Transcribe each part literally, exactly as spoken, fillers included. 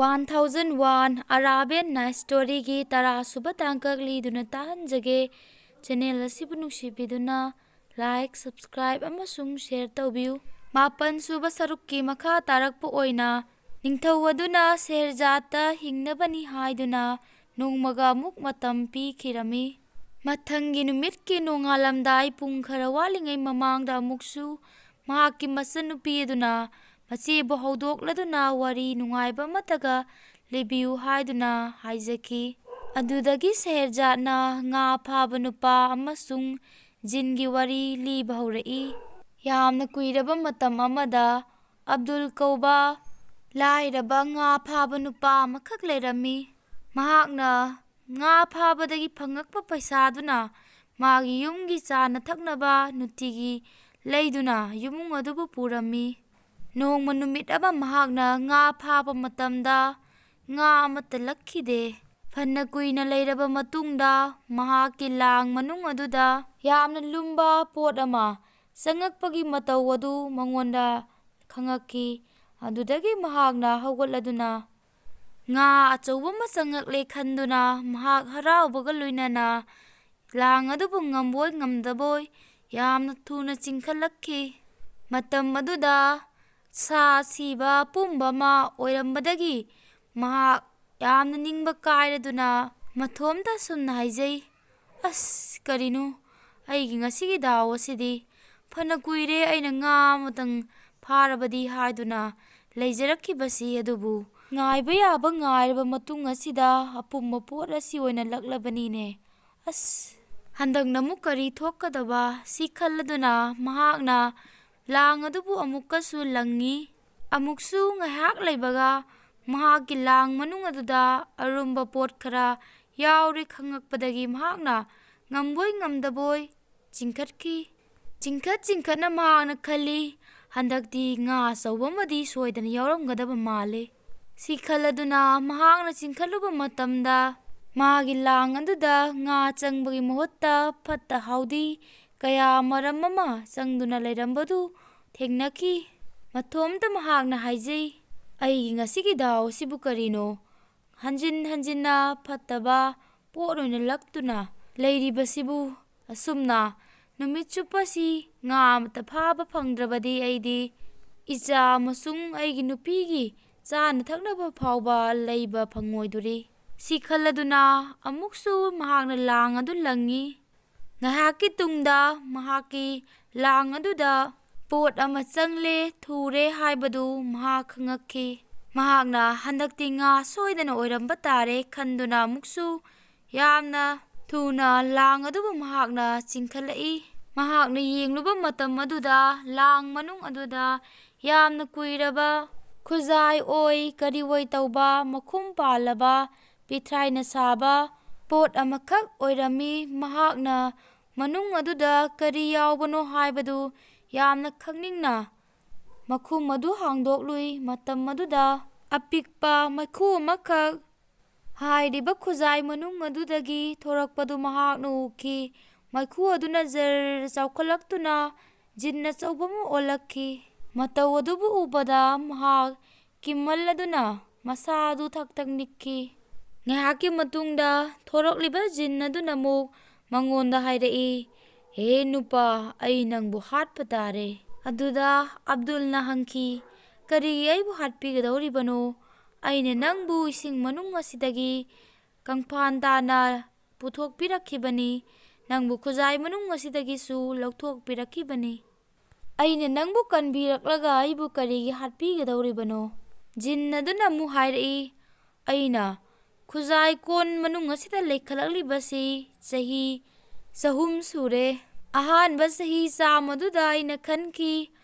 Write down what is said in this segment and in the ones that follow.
One thousand one Arabian Night Storyꯒꯤ ꯇꯔꯥ ꯁꯨꯕ ꯇꯥꯡꯀꯛ ꯂꯤꯗꯨꯅ ꯇꯥꯍꯟꯖꯒꯦ꯫ Channel ꯑꯁꯤꯕꯨ ꯅꯨꯡꯁꯤꯕꯤꯗꯨꯅ like, subscribe ꯑꯃꯁꯨꯡ share ꯇꯧꯕꯤꯌꯨ꯫ ꯃꯥꯄꯟ ꯁꯨꯕ ꯁꯔꯨꯛꯀꯤ ꯃꯈꯥ ꯇꯥꯔꯛꯄ ꯑꯣꯏꯅ ꯅꯤꯡꯊꯧ ꯑꯗꯨꯅ ꯁꯦꯍꯔꯖꯥꯠꯇ ꯍꯤꯡꯅꯕꯅꯤ ꯍꯥꯏꯗꯨꯅ ꯅꯣꯡꯃꯒ ꯑꯃꯨꯛ ꯃꯇꯝ ꯄꯤꯈꯤꯔꯝꯃꯤ꯫ ꯃꯊꯪꯒꯤ ꯅꯨꯃꯤꯠꯀꯤ ꯅꯣꯡꯉꯥꯜꯂꯝꯗꯥꯏ ꯄꯨꯡ ꯈꯔ ꯋꯥꯠꯂꯤꯉꯩ ꯃꯃꯥꯡꯗ ꯑꯃꯨꯛꯁꯨ ꯃꯍꯥꯛꯀꯤ ꯃꯆꯟꯅꯨꯄꯤ ꯑꯗꯨꯅ ꯃꯆꯦꯕꯨ ꯍꯧꯗꯣꯛꯂꯗꯨꯅ ꯋꯥꯔꯤ ꯅꯨꯡꯉꯥꯏꯕ ꯑꯃꯠꯇꯒ ꯂꯤꯕꯤꯌꯨ ꯍꯥꯏꯗꯨꯅ ꯍꯥꯏꯖꯈꯤ꯫ ꯑꯗꯨꯗꯒꯤ ꯁꯦꯍꯔꯖꯥꯠꯅ ꯉꯥ ꯐꯥꯕ ꯅꯨꯄꯥ ꯑꯃꯁꯨꯡ ꯖꯤꯟꯒꯤ ꯋꯥꯔꯤ ꯂꯤꯕ ꯍꯧꯔꯛꯏ꯫ ꯌꯥꯝꯅ ꯀꯨꯏꯔꯕ ꯃꯇꯝ ꯑꯃꯗ ꯑꯕꯗꯨꯜ ꯀꯧꯕ ꯂꯥꯏꯔꯕ ꯉꯥ ꯐꯥꯕ ꯅꯨꯄꯥ ꯑꯃꯈꯛ ꯂꯩꯔꯝꯃꯤ꯫ ꯃꯍꯥꯛꯅ ꯉꯥ ꯐꯥꯕꯗꯒꯤ ꯐꯪꯂꯛꯄ ꯄꯩꯁꯥꯗꯨꯅ ꯃꯥꯒꯤ ꯌꯨꯝꯒꯤ ꯆꯥꯅ ꯊꯛꯅꯕ ꯅꯨꯡꯇꯤꯒꯤ ꯂꯩꯗꯨꯅ ꯏꯃꯨꯡ ꯑꯗꯨꯕꯨ ꯄꯨꯔꯝꯃꯤ꯫ ꯅꯣꯡꯃ ꯅꯨꯃꯤꯠ ꯑꯃ ꯃꯍꯥꯛꯅ ꯉꯥ ꯐꯥꯕ ꯃꯇꯝꯗ ꯉꯥ ꯑꯃꯠꯇ ꯂꯛꯈꯤꯗꯦ꯫ ꯐꯅ ꯀꯨꯏꯅ ꯂꯩꯔꯕ ꯃꯇꯨꯡꯗ ꯃꯍꯥꯛꯀꯤ ꯂꯥꯡ ꯃꯅꯨꯡ ꯑꯗꯨꯗ ꯌꯥꯝꯅ ꯂꯨꯝꯕ ꯄꯣꯠ ꯑꯃ ꯆꯪꯉꯛꯄꯒꯤ ꯃꯇꯧ ꯑꯗꯨ ꯃꯉꯣꯟꯗ ꯈꯪꯉꯛꯈꯤ꯫ ꯑꯗꯨꯗꯒꯤ ꯃꯍꯥꯛꯅ ꯍꯧꯒꯠꯂꯗꯨꯅ ꯉꯥ ꯑꯆꯧꯕ ꯑꯃ ꯆꯪꯉꯛꯂꯦ ꯈꯟꯗꯨꯅ ꯃꯍꯥꯛ ꯍꯔꯥꯎꯕꯒ ꯂꯣꯏꯅꯅ ꯂꯥꯡ ꯑꯗꯨꯕꯨ ꯉꯝꯕꯣꯏ ꯉꯝꯗꯕꯣꯏ ꯌꯥꯝꯅ ꯊꯨꯅ ꯆꯤꯡꯈꯠꯂꯛꯈꯤ꯫ ꯃꯇꯝ ꯑꯗꯨꯗ ꯁꯥ ꯁꯤꯕ ꯄꯨꯝꯕ ꯑꯃ ꯑꯣꯏꯔꯝꯕꯗꯒꯤ ꯃꯍꯥꯛ ꯌꯥꯝꯅ ꯅꯤꯡꯕ ꯀꯥꯏꯔꯗꯨꯅ ꯃꯊꯣꯝꯇ ꯑꯁꯨꯝꯅ ꯍꯥꯏꯖꯩ, "ꯑꯁ, ꯀꯔꯤꯅꯣ ꯑꯩꯒꯤ ꯉꯁꯤꯒꯤ ꯗꯥꯎ ꯑꯁꯤꯗꯤ? ꯐꯅ ꯀꯨꯏꯔꯦ ꯑꯩꯅ ꯉꯥ ꯑꯃꯇꯪ ꯐꯥꯔꯕꯗꯤ ꯍꯥꯏꯗꯨꯅ ꯂꯩꯖꯔꯛꯈꯤꯕꯁꯤ, ꯑꯗꯨꯕꯨ ꯉꯥꯏꯕ ꯌꯥꯕ ꯉꯥꯏꯔꯕ ꯃꯇꯨꯡ ꯑꯁꯤꯗ ꯑꯄꯨꯝꯕ ꯄꯣꯠ ꯑꯁꯤ ꯑꯣꯏꯅ ꯂꯛꯂꯕꯅꯤꯅꯦ꯫ ꯑꯁ, ꯍꯟꯗꯛꯅ ꯑꯃꯨꯛ ꯀꯔꯤ ꯊꯣꯛꯀꯗꯕ?" ꯁꯤ ꯈꯜꯂꯗꯨꯅ ꯃꯍꯥꯛꯅ ꯂꯥꯡ ꯑꯗꯨꯕꯨ ꯑꯃꯨꯛꯀꯁꯨ ꯂꯪꯉꯤ꯫ ꯑꯃꯨꯛꯁꯨ ꯉꯥꯏꯍꯥꯛ ꯂꯩꯕꯒ ꯃꯍꯥꯛꯀꯤ ꯂꯥꯡ ꯃꯅꯨꯡ ꯑꯗꯨꯗ ꯑꯔꯨꯝꯕ ꯄꯣꯠ ꯈꯔ ꯌꯥꯎꯔꯦ ꯈꯪꯉꯛꯄꯗꯒꯤ ꯃꯍꯥꯛꯅ ꯉꯝꯕꯣꯏ ꯉꯝꯗꯕꯣꯏ ꯆꯤꯡꯈꯠꯈꯤ꯫ ꯆꯤꯡꯈꯠ ꯆꯤꯡꯈꯠꯅ ꯃꯍꯥꯛꯅ ꯈꯜꯂꯤ, "ꯍꯟꯗꯛꯇꯤ ꯉꯥ ꯑꯆꯧꯕ ꯑꯃꯗꯤ ꯁꯣꯏꯗꯅ ꯌꯥꯎꯔꯝꯒꯗꯕ ꯃꯥꯜꯂꯦ"꯫ ꯁꯤ ꯈꯜꯂꯗꯨꯅ ꯃꯍꯥꯛꯅ ꯆꯤꯡꯈꯠꯂꯨꯕ ꯃꯇꯝꯗ ꯃꯥꯒꯤ ꯂꯥꯡ ꯑꯗꯨꯗ ꯉꯥ ꯆꯪꯕꯒꯤ ꯃꯍꯨꯠꯇ ꯐꯠꯇ ꯍꯥꯎꯗꯤ ꯀꯌꯥ ꯃꯔꯝ ꯑꯃ ꯆꯪꯗꯨꯅ ꯂꯩꯔꯝꯕꯗꯨ ꯊꯦꯡꯅꯈꯤ꯫ ꯃꯊꯣꯝꯇ ꯃꯍꯥꯛꯅ ꯍꯥꯏꯖꯩ, ꯑꯩꯒꯤ ꯉꯁꯤꯒꯤ ꯗꯥꯎ ꯑꯁꯤꯕꯨ ꯀꯔꯤꯅꯣ? ꯍꯟꯖꯤꯟ ꯍꯟꯖꯤꯟꯅ ꯐꯠꯇꯕ ꯄꯣꯠ ꯑꯣꯏꯅ ꯂꯛꯇꯨꯅ ꯂꯩꯔꯤꯕꯁꯤꯕꯨ꯫ ꯑꯁꯨꯝꯅ ꯅꯨꯃꯤꯠ ꯆꯨꯞꯄꯁꯤ ꯉꯥ ꯑꯃꯠꯇ ꯐꯥꯕ ꯐꯪꯗ꯭ꯔꯕꯗꯤ ꯑꯩꯗꯤ ꯏꯆꯥ ꯑꯃꯁꯨꯡ ꯑꯩꯒꯤ ꯅꯨꯄꯤꯒꯤ ꯆꯥꯅ ꯊꯛꯅꯕ ꯐꯥꯎꯕ ꯂꯩꯕ ꯐꯪꯉꯣꯏꯗꯣꯔꯤ꯫ ꯁꯤ ꯈꯜꯂꯗꯨꯅ ꯑꯃꯨꯛꯁꯨ ꯃꯍꯥꯛꯅ ꯂꯥꯡ ꯑꯗꯨ ꯂꯪꯉꯤ꯫ ꯉꯥꯏꯍꯥꯛꯀꯤ ꯇꯨꯡꯗ ꯃꯍꯥꯛꯀꯤ ꯂꯥꯡ ꯑꯗꯨꯗ ꯄꯣꯠ ꯑꯃ ꯆꯪꯂꯦ, ꯊꯨꯔꯦ ꯍꯥꯏꯕꯗꯨ ꯃꯍꯥꯛ ꯈꯪꯉꯛꯈꯤ꯫ ꯃꯍꯥꯛꯅ ꯍꯟꯗꯛꯇꯤ ꯉꯥ ꯁꯣꯏꯗꯅ ꯑꯣꯏꯔꯝꯕ ꯇꯥꯔꯦ ꯈꯟꯗꯨꯅ ꯑꯃꯨꯛꯁꯨ ꯌꯥꯝꯅ ꯊꯨꯅ ꯂꯥꯡ ꯑꯗꯨꯕꯨ ꯃꯍꯥꯛꯅ ꯆꯤꯡꯈꯠꯂꯛꯏ꯫ ꯃꯍꯥꯛꯅ ꯌꯦꯡꯂꯨꯕ ꯃꯇꯝ ꯑꯗꯨꯗ ꯂꯥꯡ ꯃꯅꯨꯡ ꯑꯗꯨꯗ ꯌꯥꯝꯅ ꯀꯨꯏꯔꯕ ꯈꯨꯖꯥꯏ ꯑꯣꯏ ꯀꯔꯤ ꯑꯣꯏ ꯇꯧꯕ ꯃꯈꯨꯝ ꯄꯥꯜꯂꯕ ꯄꯤꯊ꯭ꯔꯥꯏꯅ ꯁꯥꯕ ꯄꯣꯠ ꯑꯃꯈꯛ ꯑꯣꯏꯔꯝꯃꯤ꯫ ꯃꯍꯥꯛꯅ ꯃꯅꯨꯡ ꯑꯗꯨꯗ ꯀꯔꯤ ꯌꯥꯎꯕꯅꯣ ꯍꯥꯏꯕꯗꯨ ꯌꯥꯝꯅ ꯈꯪꯅꯤꯡꯅ ꯃꯈꯨꯝ ꯑꯗꯨ ꯍꯥꯡꯗꯣꯛꯂꯨꯏ꯫ ꯃꯇꯝ ꯑꯗꯨꯗ ꯑꯄꯤꯛꯄ ꯃꯩꯈꯨ ꯑꯃꯈꯛ ꯍꯥꯏꯔꯤꯕ ꯈꯨꯖꯥꯏ ꯃꯅꯨꯡ ꯑꯗꯨꯗꯒꯤ ꯊꯣꯔꯛꯄꯗꯨ ꯃꯍꯥꯛꯅ ꯎꯈꯤ꯫ ꯃꯩꯈꯨ ꯑꯗꯨꯅ ꯖꯔ ꯆꯥꯎꯈꯠꯂꯛꯇꯨꯅ ꯖꯤꯟ ꯑꯆꯧꯕ ꯑꯃ ꯑꯣꯜꯂꯛꯈꯤ꯫ ꯃꯇꯧ ꯑꯗꯨꯕꯨ ꯎꯕꯗ ꯃꯍꯥꯛ ꯀꯤꯃꯜ ꯑꯗꯨꯅ ꯃꯁꯥ ꯑꯗꯨ ꯊꯛ ꯊꯛ ꯅꯤꯛꯈꯤ꯫ ꯉꯥꯏꯍꯥꯛꯀꯤ ꯃꯇꯨꯡꯗ ꯊꯣꯔꯛꯂꯤꯕ ꯖꯤꯟ ꯑꯗꯨꯅ ꯑꯃꯨꯛ ꯃꯉꯣꯟꯗ ꯍꯥꯏꯔꯛꯏ, "ꯍꯦ ꯅꯨꯄꯥ, ꯑꯩ ꯅꯪꯕꯨ ꯍꯥꯠꯄ ꯇꯥꯔꯦ"꯫ ꯑꯗꯨꯗ ꯑꯕꯗꯨꯜꯅ ꯍꯪꯈꯤ, "ꯀꯔꯤꯒꯤ ꯑꯩꯕꯨ ꯍꯥꯠꯄꯤꯒꯗꯧꯔꯤꯕꯅꯣ? ꯑꯩꯅ ꯅꯪꯕꯨ ꯏꯁꯤꯡ ꯃꯅꯨꯡ ꯑꯁꯤꯗꯒꯤ ꯀꯪꯐꯥꯟ ꯇꯥꯅ ꯄꯨꯊꯣꯛꯄꯤꯔꯛꯈꯤꯕꯅꯤ, ꯅꯪꯕꯨ ꯈꯨꯖꯥꯏ ꯃꯅꯨꯡ ꯑꯁꯤꯗꯒꯤꯁꯨ ꯂꯧꯊꯣꯛꯄꯤꯔꯛꯈꯤꯕꯅꯤ꯫ ꯑꯩꯅ ꯅꯪꯕꯨ ꯀꯟꯕꯤꯔꯛꯂꯒ ꯑꯩꯕꯨ ꯀꯔꯤꯒꯤ ꯍꯥꯠꯄꯤꯒꯗꯧꯔꯤꯕꯅꯣ?" ꯖꯤꯟ ꯑꯗꯨꯅ ꯑꯃꯨꯛ ꯍꯥꯏꯔꯛꯏ, "ꯑꯩꯅ ꯈꯨꯖꯥꯏ ꯀꯣꯟ ꯃꯅꯨꯡ ꯑꯁꯤꯗ ꯂꯩꯈꯠꯂꯛꯂꯤꯕꯁꯤ ꯆꯍꯤ ꯆꯍꯨꯝ ꯁꯨꯔꯦ꯫ ꯑꯍꯥꯟꯕ ꯆꯍꯤ ꯆꯥꯝꯃꯗꯨꯗ ꯑꯩꯅ ꯈꯟꯈꯤ,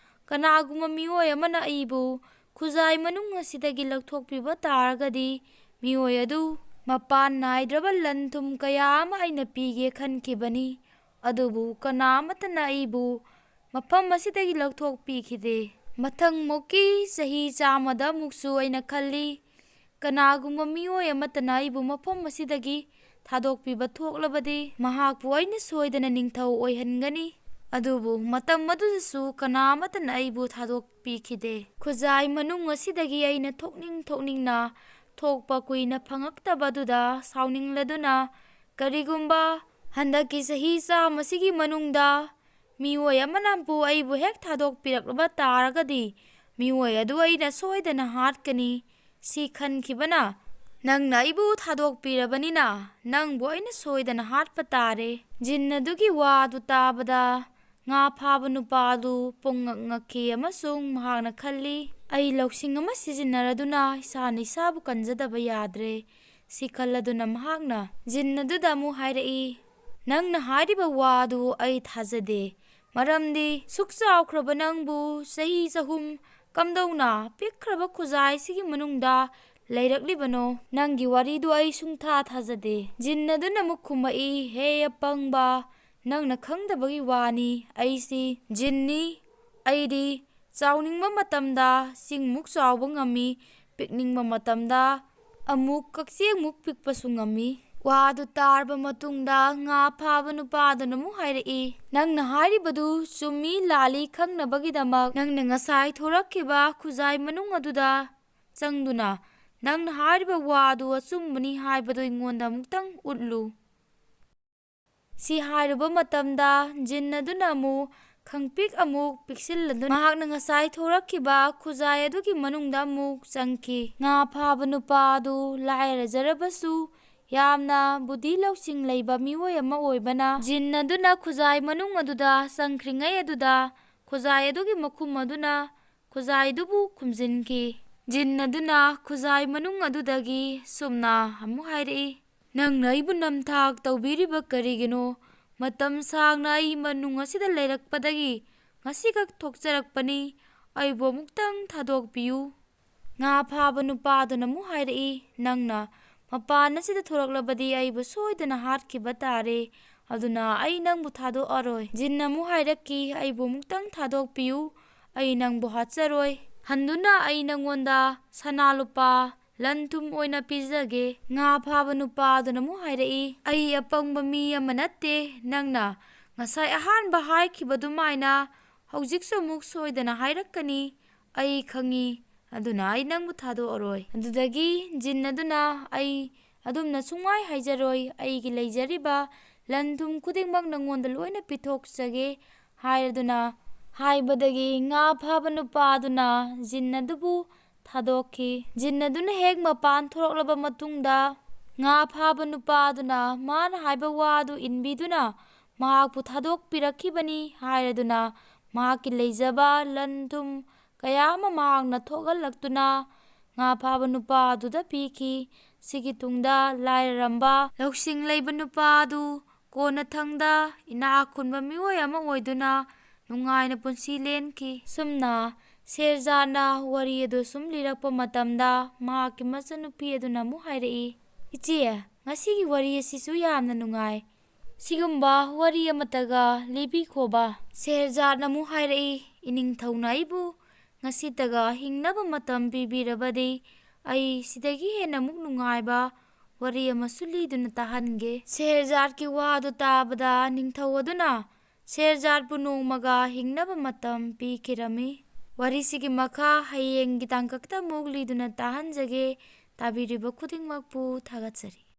ꯀꯅꯥꯒꯨꯝꯕ ꯃꯤꯑꯣꯏ ꯑꯃꯅ ꯑꯩꯕꯨ ꯈꯨꯖꯥꯏ ꯃꯅꯨꯡ ꯑꯁꯤꯗꯒꯤ ꯂꯧꯊꯣꯛꯄꯤꯕ ꯇꯥꯔꯒꯗꯤ, ꯃꯤꯑꯣꯏ ꯑꯗꯨ ꯃꯄꯥꯟ ꯅꯥꯏꯗ꯭ꯔꯕ ꯂꯟ ꯊꯨꯝ ꯀꯌꯥ ꯑꯃ ꯑꯩꯅ ꯄꯤꯒꯦ ꯈꯟꯈꯤꯕꯅꯤ꯫ ꯑꯗꯨꯕꯨ ꯀꯅꯥ ꯑꯃꯠꯇꯅ ꯑꯩꯕꯨ ꯃꯐꯝ ꯑꯁꯤꯗꯒꯤ ꯂꯧꯊꯣꯛꯄꯤꯈꯤꯗꯦ꯫ ꯃꯊꯪꯃꯨꯛꯀꯤ ꯆꯍꯤ ꯆꯥꯝꯃꯗ ꯑꯃꯨꯛꯁꯨ ꯑꯩꯅ ꯈꯜꯂꯤ, ꯀꯅꯥꯒꯨꯝꯕ ꯃꯤꯑꯣꯏ ꯑꯃꯠꯇꯅ ꯑꯩꯕꯨ ꯃꯐꯝ ꯑꯁꯤꯗꯒꯤ ꯊꯥꯗꯣꯛꯄꯤꯕ ꯊꯣꯛꯂꯕꯗꯤ, ꯃꯍꯥꯛꯄꯨ ꯑꯩꯅ ꯁꯣꯏꯗꯅ ꯅꯤꯡꯊꯧ ꯑꯣꯏꯍꯟꯒꯅꯤ꯫ ꯑꯗꯨꯕꯨ ꯃꯇꯝ ꯑꯗꯨꯗꯁꯨ ꯀꯅꯥ ꯑꯃꯠꯇꯅ ꯑꯩꯕꯨ ꯊꯥꯗꯣꯛꯄꯤꯈꯤꯗꯦ꯫ ꯈꯨꯖꯥꯏ ꯃꯅꯨꯡ ꯑꯁꯤꯗꯒꯤ ꯑꯩꯅ ꯊꯣꯛꯅꯤꯡ ꯊꯣꯛꯅꯤꯡꯅ ꯊꯣꯛꯄ ꯀꯨꯏꯅ ꯐꯪꯉꯛꯇꯕ ꯑꯗꯨꯗ ꯁꯥꯎꯅꯤꯡꯂꯗꯨꯅ, "ꯀꯔꯤꯒꯨꯝꯕ ꯍꯟꯗꯛꯀꯤ ꯆꯍꯤ ꯆꯥꯝꯃꯁꯤꯒꯤ ꯃꯅꯨꯡꯗ ꯃꯤꯑꯣꯏ ꯑꯃꯅꯕꯨ ꯑꯩꯕꯨ ꯍꯦꯛ ꯊꯥꯗꯣꯛꯄꯤꯔꯛꯂꯕ ꯇꯥꯔꯒꯗꯤ, ꯃꯤꯑꯣꯏ ꯑꯗꯨ ꯑꯩꯅ ꯁꯣꯏꯗꯅ ꯍꯥꯠꯀꯅꯤ꯫ ꯁꯤ ꯈꯟꯈꯤꯕꯅ, ꯅꯪꯅ ꯑꯩꯕꯨ ꯊꯥꯗꯣꯛꯄꯤꯔꯕꯅꯤꯅ, ꯅꯪꯕꯨ ꯑꯩꯅ ꯁꯣꯏꯗꯅ ꯍꯥꯠꯄ ꯇꯥꯔꯦ꯫" ꯖꯤꯟ ꯑꯗꯨꯒꯤ ꯋꯥ ꯑꯗꯨ ꯇꯥꯕꯗ, ꯉꯥ ꯐꯥꯕ ꯅꯨꯄꯥ ꯑꯗꯨ ꯄꯨꯡꯉꯛ ꯉꯛꯈꯤ ꯑꯃꯁꯨꯡ ꯃꯍꯥꯛꯅ ꯈꯜꯂꯤ, "ꯑꯩ ꯂꯧꯁꯤꯡ ꯑꯃ ꯁꯤꯖꯤꯟꯅꯔꯗꯨꯅ ꯏꯁꯥꯅ ꯏꯁꯥꯕꯨ ꯀꯟꯖꯗꯕ ꯌꯥꯗ꯭ꯔꯦ꯫" ꯁꯤ ꯈꯜꯂꯗꯨꯅ ꯃꯍꯥꯛꯅ ꯖꯤꯟ ꯑꯗꯨꯗ ꯑꯃꯨꯛ ꯍꯥꯏꯔꯛꯏ, "ꯅꯪꯅ ꯍꯥꯏꯔꯤꯕ ꯋꯥ ꯑꯗꯨ ꯑꯩ ꯊꯥꯖꯗꯦ, ꯃꯔꯝꯗꯤ ꯁꯨꯛ ꯆꯥꯎꯈ꯭ꯔꯕ ꯅꯪꯕꯨ ꯆꯍꯤ ꯆꯍꯨꯝ ꯀꯝꯗꯧꯅ ꯄꯤꯛꯈ꯭ꯔꯕ ꯈꯨꯖꯥꯏꯁꯤꯒꯤ ꯃꯅꯨꯡꯗ ꯂꯩꯔꯛꯂꯤꯕꯅꯣ? ꯅꯪꯒꯤ ꯋꯥꯔꯤꯗꯨ ꯑꯩ ꯁꯨꯡꯊꯥ ꯊꯥꯖꯗꯦ꯫" ꯖꯤꯟ ꯑꯗꯨꯅ ꯑꯃꯨꯛ ꯈꯨꯝꯃꯛꯏ, "ꯍꯦ ꯑꯄꯪꯕ, ꯅꯪꯅ ꯈꯪꯗꯕꯒꯤ ꯋꯥꯅꯤ꯫ ꯑꯩꯁꯤ ꯖꯤꯟꯅꯤ꯫ ꯑꯩꯗꯤ ꯆꯥꯎꯅꯤꯡꯕ ꯃꯇꯝꯗ ꯆꯤꯡꯃꯨꯛ ꯆꯥꯎꯕ ꯉꯝꯃꯤ, ꯄꯤꯛꯅꯤꯡꯕ ꯃꯇꯝꯗ ꯑꯃꯨꯛ ꯀꯛꯆꯦꯡꯃꯨꯛ ꯄꯤꯛꯄꯁꯨ ꯉꯝꯃꯤ꯫" ꯋꯥꯗꯨ ꯇꯥꯔꯕ ꯃꯇꯨꯡꯗ ꯉꯥ ꯐꯥꯕ ꯅꯨꯄꯥꯗꯨꯅ ꯑꯃꯨꯛ ꯍꯥꯏꯔꯛꯏ, "ꯅꯪꯅ ꯍꯥꯏꯔꯤꯕꯗꯨ ꯆꯨꯝꯃꯤ ꯂꯥꯜꯂꯤ ꯈꯪꯅꯕꯒꯤꯗꯃꯛ ꯅꯪꯅ ꯉꯁꯥꯏ ꯊꯣꯔꯛꯈꯤꯕ ꯈꯨꯖꯥꯏ ꯃꯅꯨꯡ ꯑꯗꯨꯗ ꯆꯪꯗꯨꯅ ꯅꯪꯅ ꯍꯥꯏꯔꯤꯕ ꯋꯥꯗꯨ ꯑꯆꯨꯝꯕꯅꯤ ꯍꯥꯏꯕꯗꯨ ꯑꯩꯉꯣꯟꯗ ꯑꯃꯨꯛꯇꯪ ꯎꯠꯂꯨ꯫" ꯁꯤ ꯍꯥꯏꯔꯨꯕ ꯃꯇꯝꯗ ꯖꯤꯟ ꯑꯗꯨꯅ ꯑꯃꯨꯛ ꯈꯪꯄꯤꯛ ꯑꯃꯨꯛ ꯄꯤꯛꯁꯤꯜꯂꯗꯨꯅ ꯃꯍꯥꯛꯅ ꯉꯁꯥꯏ ꯊꯣꯔꯛꯈꯤꯕ ꯈꯨꯖꯥꯏ ꯑꯗꯨꯒꯤ ꯃꯅꯨꯡꯗ ꯑꯃꯨꯛ ꯆꯪꯈꯤ꯫ ꯉꯥ ꯐꯥꯕ ꯅꯨꯄꯥ ꯑꯗꯨ ꯂꯥꯏꯔꯖꯔꯕꯁꯨ ꯌꯥꯝꯅ ꯕꯨꯙꯤ ꯂꯧꯁꯤꯡ ꯂꯩꯕ ꯃꯤꯑꯣꯏ ꯑꯃ ꯑꯣꯏꯕꯅ, ꯖꯤꯟ ꯑꯗꯨꯅ ꯈꯨꯖꯥꯏ ꯃꯅꯨꯡ ꯑꯗꯨꯗ ꯆꯪꯈ꯭ꯔꯤꯉꯩ ꯑꯗꯨꯗ ꯈꯨꯖꯥꯏ ꯑꯗꯨꯒꯤ ꯃꯈꯨꯝ ꯑꯗꯨꯅ ꯈꯨꯖꯥꯏꯗꯨꯕꯨ ꯈꯨꯝꯖꯤꯟꯈꯤ꯫ ꯖꯤꯟ ꯑꯗꯨꯅ ꯈꯨꯖꯥꯏ ꯃꯅꯨꯡ ꯑꯗꯨꯗꯒꯤ ꯁꯨꯝꯅ ꯑꯃꯨꯛ ꯍꯥꯏꯔꯛꯏ, "ꯅꯪꯅ ꯑꯩꯕꯨ ꯅꯝꯊꯥꯛ ꯇꯧꯕꯤꯔꯤꯕ ꯀꯔꯤꯒꯤꯅꯣ? ꯃꯇꯝ ꯁꯥꯡꯅ ꯑꯩ ꯃꯅꯨꯡ ꯑꯁꯤꯗ ꯂꯩꯔꯛꯄꯗꯒꯤ ꯉꯁꯤꯈꯛ ꯊꯣꯛꯆꯔꯛꯄꯅꯤ꯫ ꯑꯩꯕꯨ ꯑꯃꯨꯛꯇꯪ ꯊꯥꯗꯣꯛꯄꯤꯌꯨ꯫" ꯉꯥ ꯐꯥꯕ ꯅꯨꯄꯥꯗꯨꯅ ꯑꯃꯨꯛ ꯍꯥꯏꯔꯛꯏ, "ꯅꯪꯅ ꯃꯄꯥꯟ ꯑꯁꯤꯗ ꯊꯣꯔꯛꯂꯕꯗꯤ ꯑꯩꯕꯨ ꯁꯣꯏꯗꯅ ꯍꯥꯠꯈꯤꯕ ꯇꯥꯔꯦ꯫ ꯑꯗꯨꯅ ꯑꯩ ꯅꯪꯕꯨ ꯊꯥꯗꯣꯛꯑꯔꯣꯏ꯫" ꯖꯤꯟꯅ ꯑꯃꯨꯛ ꯍꯥꯏꯔꯛꯈꯤ, "ꯑꯩꯕꯨ ꯑꯃꯨꯛꯇꯪ ꯊꯥꯗꯣꯛꯄꯤꯌꯨ꯫ ꯑꯩ ꯅꯪꯕꯨ ꯍꯥꯠꯆꯔꯣꯏ꯫ ꯍꯟꯗꯨꯅ ꯑꯩ ꯅꯪꯉꯣꯟꯗ ꯁꯅꯥ ꯂꯨꯄꯥ, ꯂꯟ ꯊꯨꯝ ꯑꯣꯏꯅ ꯄꯤꯖꯒꯦ꯫" ꯉꯥ ꯐꯥꯕ ꯅꯨꯄꯥꯗꯨꯅ ꯑꯃꯨꯛ ꯍꯥꯏꯔꯛꯏ, "ꯑꯩ ꯑꯄꯪꯕ ꯃꯤ ꯑꯃ ꯅꯠꯇꯦ꯫ ꯅꯪꯅ "ꯉꯁꯥꯏ ꯑꯍꯥꯟꯕ ꯍꯥꯏꯈꯤꯕ ꯑꯗꯨꯃꯥꯏꯅ ꯍꯧꯖꯤꯛꯁꯨ ꯑꯃꯨꯛ ꯁꯣꯏꯗꯅ ꯍꯥꯏꯔꯛꯀꯅꯤ꯫ ꯑꯩ ꯈꯪꯉꯤ, ꯑꯗꯨꯅ ꯑꯩ ꯅꯪꯕꯨ ꯊꯥꯗꯣꯛꯑꯔꯣꯏ꯫" ꯑꯗꯨꯗꯒꯤ ꯖꯤꯟ ꯑꯗꯨꯅ, "ꯑꯩ ꯑꯗꯨꯝꯅ ꯁꯨꯡꯍꯥꯏ ꯍꯥꯏꯖꯔꯣꯏ, ꯑꯩꯒꯤ ꯂꯩꯖꯔꯤꯕ ꯂꯟ ꯊꯨꯝ ꯈꯨꯗꯤꯡꯃꯛ ꯅꯪꯉꯣꯟꯗ ꯂꯣꯏꯅ ꯄꯤꯊꯣꯛꯆꯒꯦ" ꯍꯥꯏꯔꯗꯨꯅ ꯍꯥꯏꯕꯗꯒꯤ ꯉꯥ ꯐꯥꯕ ꯅꯨꯄꯥ ꯑꯗꯨꯅ ꯖꯤꯟ ꯑꯗꯨꯕꯨ ꯊꯥꯗꯣꯛꯈꯤ꯫ ꯖꯤꯟ ꯑꯗꯨꯅ ꯍꯦꯛ ꯃꯄꯥꯟ ꯊꯣꯔꯛꯂꯕ ꯃꯇꯨꯡꯗ, ꯉꯥ ꯐꯥꯕ ꯅꯨꯄꯥ ꯑꯗꯨꯅ ꯃꯥꯅ ꯍꯥꯏꯕ ꯋꯥ ꯑꯗꯨ ꯏꯟꯕꯤꯗꯨꯅ ꯃꯍꯥꯛꯄꯨ ꯊꯥꯗꯣꯛꯄꯤꯔꯛꯈꯤꯕꯅꯤ ꯍꯥꯏꯔꯗꯨꯅ ꯃꯍꯥꯛꯀꯤ ꯂꯩꯖꯕ ꯂꯟ ꯊꯨꯝ ꯀꯌꯥ ꯑꯃ ꯃꯍꯥꯛꯅ ꯊꯣꯛꯍꯜꯂꯛꯇꯨꯅ ꯉꯥ ꯐꯥꯕ ꯅꯨꯄꯥ ꯑꯗꯨꯗ ꯄꯤꯈꯤ꯫ ꯁꯤꯒꯤ ꯇꯨꯡꯗ ꯂꯥꯏꯔꯔꯝꯕ ꯂꯧꯁꯤꯡ ꯂꯩꯕ ꯅꯨꯄꯥ ꯑꯗꯨ ꯀꯣꯟꯅꯊꯪꯗ ꯏꯅꯥꯛ ꯈꯨꯟꯕ ꯃꯤꯑꯣꯏ ꯑꯃ ꯑꯣꯏꯗꯨꯅ ꯅꯨꯡꯉꯥꯏꯅ ꯄꯨꯟꯁꯤ ꯂꯦꯟꯈꯤ꯫ ꯁꯨꯝꯅ ꯁꯦꯔꯖꯥꯠꯅ ꯋꯥꯔꯤ ꯑꯗꯨ ꯁꯨꯝ ꯂꯤꯔꯛꯄ ꯃꯇꯝꯗ ꯃꯍꯥꯛꯀꯤ ꯃꯆꯟꯅꯨꯄꯤ ꯑꯗꯨꯅ ꯑꯃꯨꯛ ꯍꯥꯏꯔꯛꯏ, "ꯏꯆꯦ, ꯉꯁꯤꯒꯤ ꯋꯥꯔꯤ ꯑꯁꯤꯁꯨ ꯌꯥꯝꯅ ꯅꯨꯡꯉꯥꯏ꯫ ꯁꯤꯒꯨꯝꯕ ꯋꯥꯔꯤ ꯑꯃꯠꯇꯒ ꯂꯤꯕꯤꯈꯣꯕ꯫" ꯁꯦꯔꯖꯥꯠꯅ ꯑꯃꯨꯛ ꯍꯥꯏꯔꯛꯏ, "ꯏꯅꯤꯡꯊꯧꯅ ꯑꯩꯕꯨ ꯉꯁꯤꯇꯒ ꯍꯤꯡꯅꯕ ꯃꯇꯝ ꯄꯤꯕꯤꯔꯕꯗꯤ ꯑꯩ ꯁꯤꯗꯒꯤ ꯍꯦꯟꯅ ꯑꯃꯨꯛ ꯅꯨꯡꯉꯥꯏꯕ ꯋꯥꯔꯤ ꯑꯃꯁꯨ ꯂꯤꯗꯨꯅ ꯇꯥꯍꯟꯒꯦ꯫" ꯁꯦꯔꯖꯥꯠꯀꯤ ꯋꯥꯗꯨ ꯇꯥꯕꯗ ꯅꯤꯡꯊꯧ ꯑꯗꯨꯅ ꯁꯦꯔꯖꯥꯠꯄꯨ ꯅꯣꯡꯃꯒ ꯍꯤꯡꯅꯕ ꯃꯇꯝ ꯄꯤꯈꯤꯔꯝꯃꯤ꯫ ꯋꯥꯔꯤꯁꯤꯒꯤ ꯃꯈꯥ ꯍꯌꯦꯡꯒꯤ ꯇꯥꯡꯀꯛꯇ ꯑꯃꯨꯛ ꯂꯤꯗꯨꯅ ꯇꯥꯍꯟꯖꯒꯦ꯫ ꯇꯥꯕꯤꯔꯤꯕ ꯈꯨꯗꯤꯡꯃꯛꯄꯨ ꯊꯥꯒꯠꯆꯔꯤ꯫